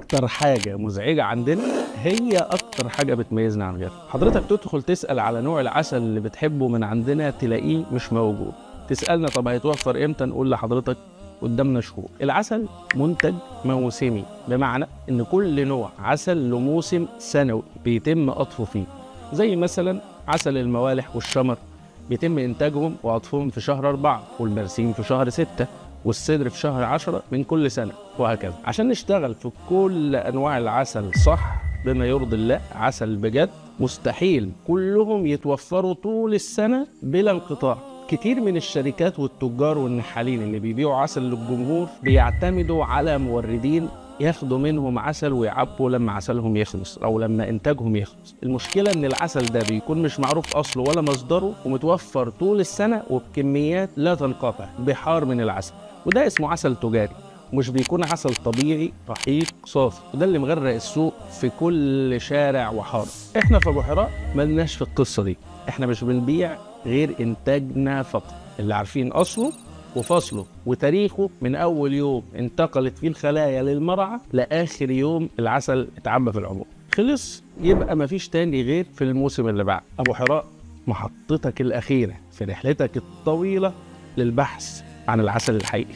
اكتر حاجة مزعجة عندنا هي اكتر حاجة بتميزنا عن غيرنا. حضرتك تدخل تسال على نوع العسل اللي بتحبه من عندنا تلاقيه مش موجود، تسالنا طب هيتوفر امتى، نقول لحضرتك قدامنا شهور. العسل منتج موسمي، بمعنى ان كل نوع عسل له موسم سنوي بيتم قطفه فيه، زي مثلا عسل الموالح والشمر بيتم انتاجهم وقطفهم في شهر 4، والبرسيم في شهر 6، والسدر في شهر 10 من كل سنة، وهكذا. عشان نشتغل في كل أنواع العسل صح بما يرضي الله، عسل بجد، مستحيل كلهم يتوفروا طول السنة بلا انقطاع. كتير من الشركات والتجار والنحالين اللي بيبيعوا عسل للجمهور بيعتمدوا على موردين ياخدوا منهم عسل ويعبوا لما عسلهم يخلص او لما انتاجهم يخلص. المشكلة ان العسل ده بيكون مش معروف اصله ولا مصدره، ومتوفر طول السنة وبكميات لا تنقطع، بحار من العسل، وده اسمه عسل تجاري، مش بيكون عسل طبيعي رحيق صافي، وده اللي مغرق السوق في كل شارع وحاره. احنا في ابو حراء ملناش في القصة دي، احنا مش بنبيع غير انتاجنا فقط، اللي عارفين اصله وفصله وتاريخه من أول يوم انتقلت فيه الخلايا للمرعى لآخر يوم العسل اتعبى في العمر خلص، يبقى مفيش تاني غير في الموسم اللي بعد. أبو حراء محطتك الأخيرة في رحلتك الطويلة للبحث عن العسل الحقيقي.